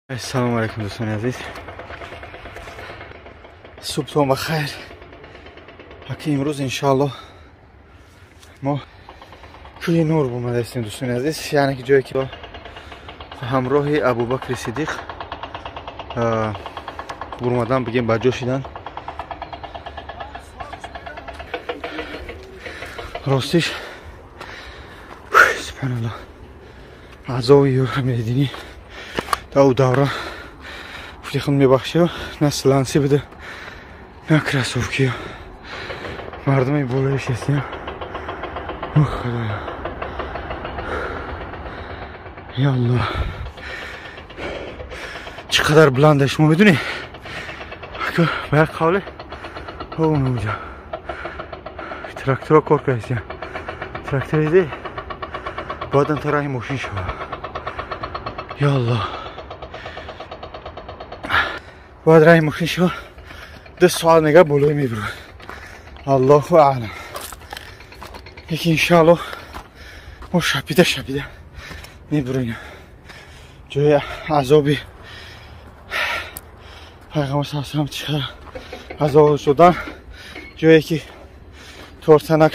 Ассалому алайкум, дӯстони азиз, субҳтон ба хайр. Аки имрӯз иншааллоҳ мо кӯҳи Нур омадаистем, дӯстони азиз, яъне ки ҷое ки ҳамроҳи Абубакри Сидиқ бурмадан бигем ба ҷо шидан. Ростиш, субҳаналлоҳ, азоби юра мединӣ та ӯ давра гуфти худ мебахшиё, на сланси буда, на кроссовкиё, мардуми болои шестиям. Худоё, я Аллоҳ, чӣ қадар буланда, шумо медунӣ? Ба як қавле онҷа трактора кор кардастиям, трактор диди, баъдан та раҳи мошин шава. Я Аллоҳ, бояд раҳи мошин шава, 2 соат нега болои мебурад, аллоҳу аълам. Лекин иншааллоҳ мо шапида шапида мебурем. Ҷои азоби пайғамбар са салам чӣ қадар азоб шудан, ҷое ки тортанак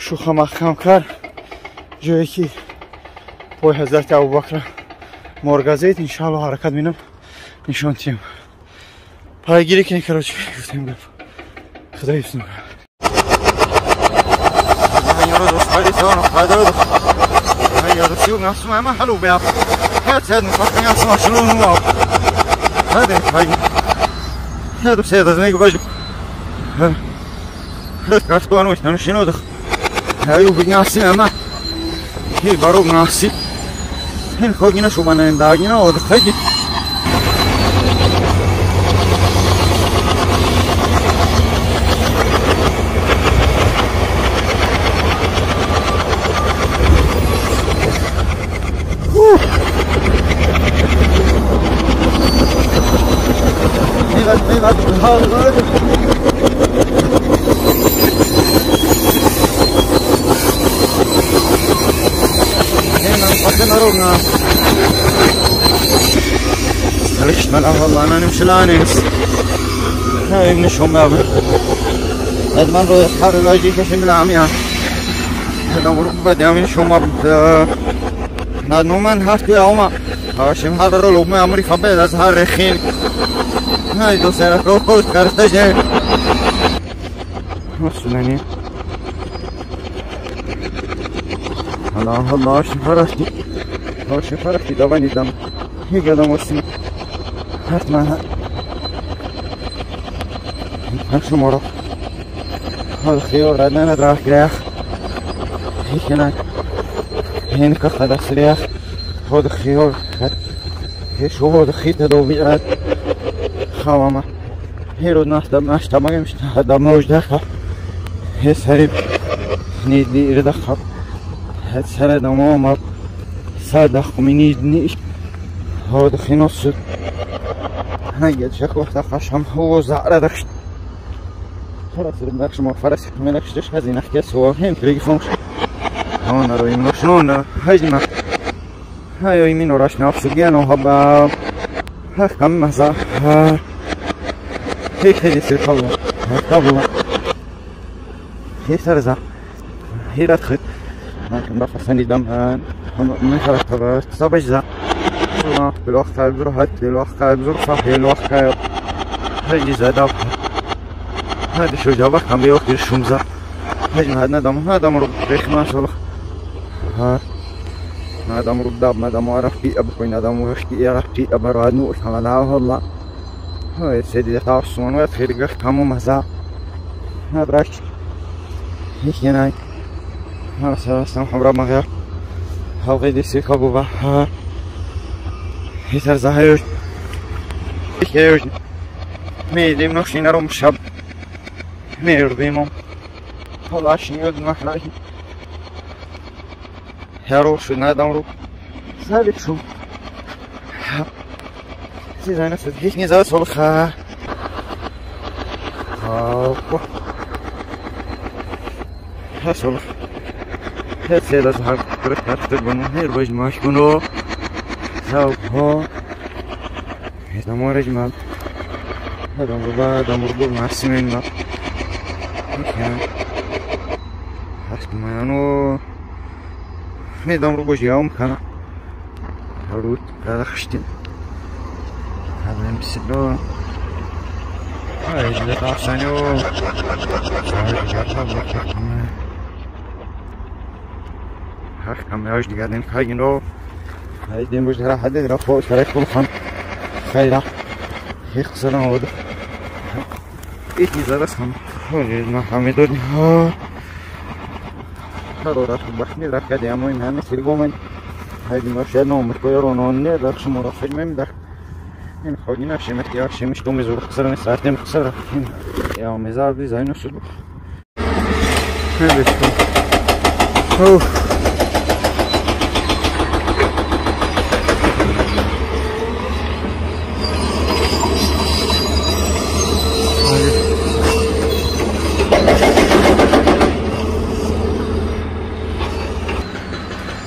шуха маҳкам кард, ҷое ки пой ҳазрати Абубакр моргазид. Иншааллоҳ ҳаракат менам, нишон тиҳам, пайгирӣ кунед. Короче, гуфтем гап, худо ҳифз.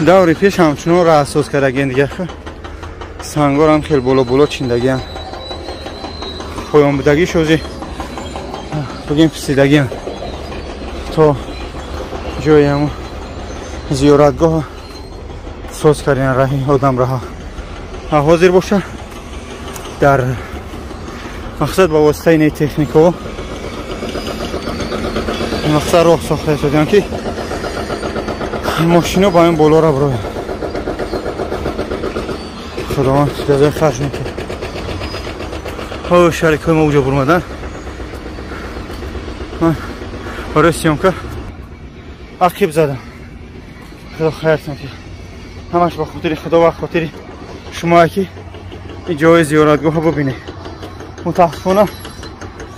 Даври пеш ҳамчунон раҳсоз кардагиан дига сангорам хел боло-боло чиндагиан поён будагиш ози бигем писидагиан то ҷои ҳамун зиёратгоҳ соз кардиан раҳи одам раҳа. Ҳозир боша дар мақсад ба воситаи ин техникаҳо мақсад роҳ сохта истодиан ки мошино ба ин боло ра бирояд. Худованд ҷазои харҷ мекард. Шарикҳои мо уҷо бурмадан. Ман барои съёмка ақиб задам. Худо хайртон ки ҳамаш ба хотири Худо ва хотири шумое ки ин ҷои зиёратгоҳро бубинед. Мутаассифона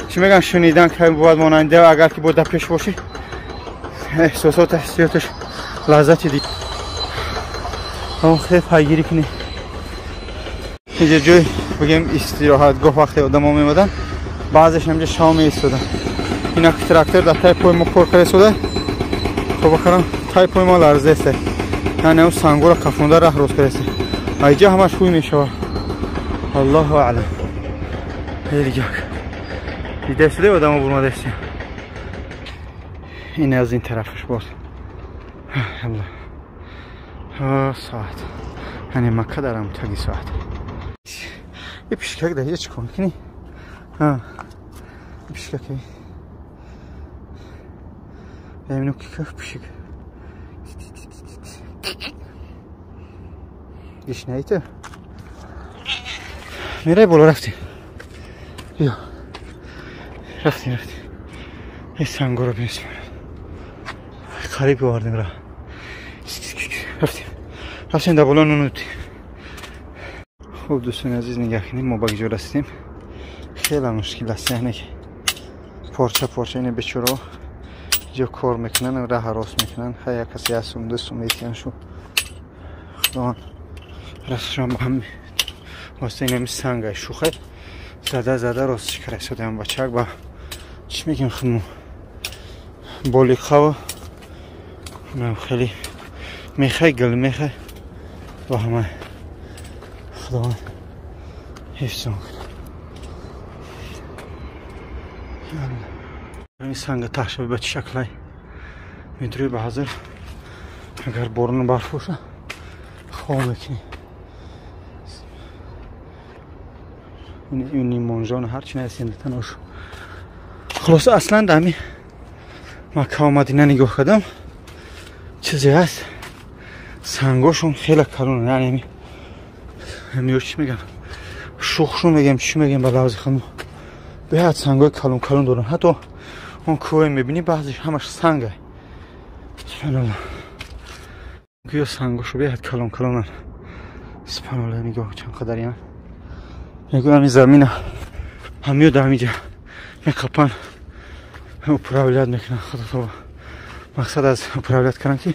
чӣ мегӯям, шунидан ки бояд монанде, агар ки бояд дар пеш бошӣ эҳсосот ҳиссиёташ лаззати дид. Он хеле пайгирӣ кунӣ. Инҷа ҷой бигем истироҳатгоҳ вақте одамо меомаданд, баъзеш ҳамҷа шав меистоданд. Инак трактор дар таи пои мо кор карда истода, то бахарам таи пои мо ларзеста. Яъне он сангоро қафонда раҳ рост карда иста. Айҷа ҳамаш ҳуй мешавад. Аллоҳу аълам. Ҳелигак дида истода одамо бурмада истия. Ин аз ин тарафаш боз. Аллоҳ. Соат. Яъне Макка дарам таги соат. И пишкак дар чӣ кор мекунӣ? Пишкак. Эмину ки пишик. Гишнаи ту? Мерай боло рафтем. Биё. Рафтем, рафтем. Эй сангоро бинес. Қариб овардем ра. Рафтем. Рафтем дар боло нунутем. Хуб дӯстони азиз, нигаҳ кунед, мо ба куҷо расидем. Хеле мушкил аст, яъне ки порча порча ин бечораҳо инҷо кор мекунанд, раҳа рост мекунанд. Ҳар як касе як сум, ду сум метиҳанд шу. Худованд расшон ба ҳам воситаи инами санга шухе зада зада ростш карда истодаам бачак ба чӣ мегем худмо болиқава хеле мехай гил мехай ба ҳама Худованд ҳифзон кунад. Ин санга таҳшави ба чӣ шаклай медурӯи ба ҳазир агар борону барф боша хоб мекунӣ. Ин нимонжон ҳарчи наесендатан ошу. Хулоса аслан дар ҳамин Макка ва Мадина нигоҳ кардам, чизе ҳаст сангошон хеле калон, яъне ҳамиё чӣ мегӯям, шухшун мегӯям, чӣ мегӯям ба лавзи худмо, беҳад сангои калон калон доранд. Ҳатто он кӯҳое мебинӣ баъзеш ҳамаш санга. Субҳаналлоҳ, гӯё сангошо беҳад калон калонанд. Субҳаналлоҳ, нигоҳ чанд қадариянд. Мегӯям ҳамин замина ҳамиё дар ҳаминҷа меқапанд, управлять мекунанд. Худо таоло мақсад аз управлять кардан ки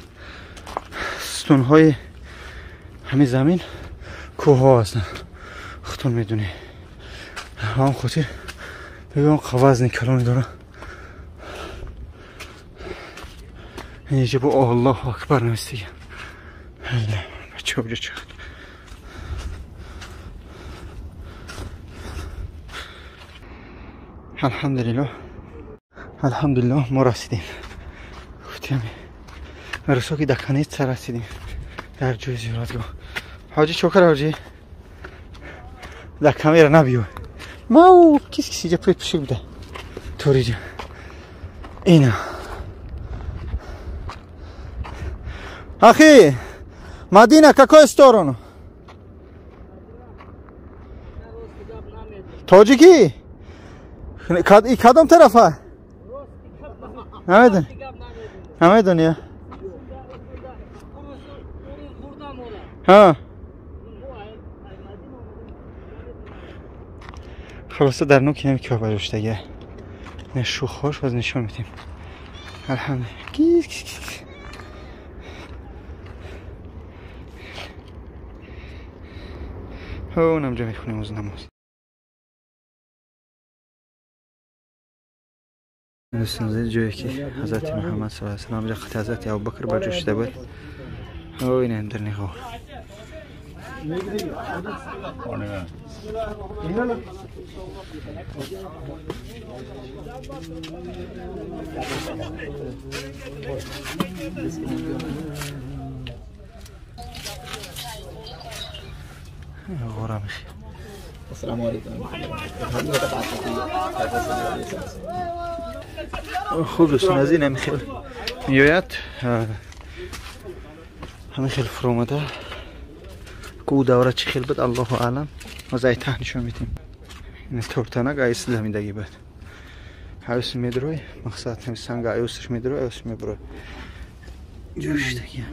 сутунҳои ҳамин замин кӯҳҳо ҳастанд, худтон медонед. Ба он хотир бигӯям вазни калоне дорад. Инҷа бо Аллоҳу акбар навистига. Бачаҳо биҷо чӣ Алҳамдулиллоҳ, алҳамдулиллоҳ, мо расидем. Гуфтем русо ки до конца расидем дар ҷои зиёратгоҳ. Ҳоҷӣ чокар, ҳоҷӣ дар камера набиё. Мау кис кис иҷа пушик буда. Ториҷа. Ина. Ахи, Мадина какой сторону? Тоҷикӣ? Кадом тарафа? Намедонӣ? Намедонӣ? Ҳа. Хулоса дар нуки ҳами киёб бардоштага. Не шухош боз нишон медиҳем. Алҳамдулиллоҳ. Кис кис кис. Онам ҷо мехонем оз намоз. Дӯстон, ҷое ки ҳазрати Муҳаммад саллаллоҳу алайҳи васаллам ҷо ҳазрати Абубакр барҷо шуда буд. Инам дар нигоҳ. غورا مخي. السلام علیکم. خوب دوستان از این همی خیل میآید، همی خیل فرو آمده که او دوره چی خیل بود الله اعلم. از ای ته نشون میتیم. این تورتنک ایس زمیندگی بود. ایس میدروی مقصد هم سنگ ایسش میدروی ایس میبروی. جوشتگی.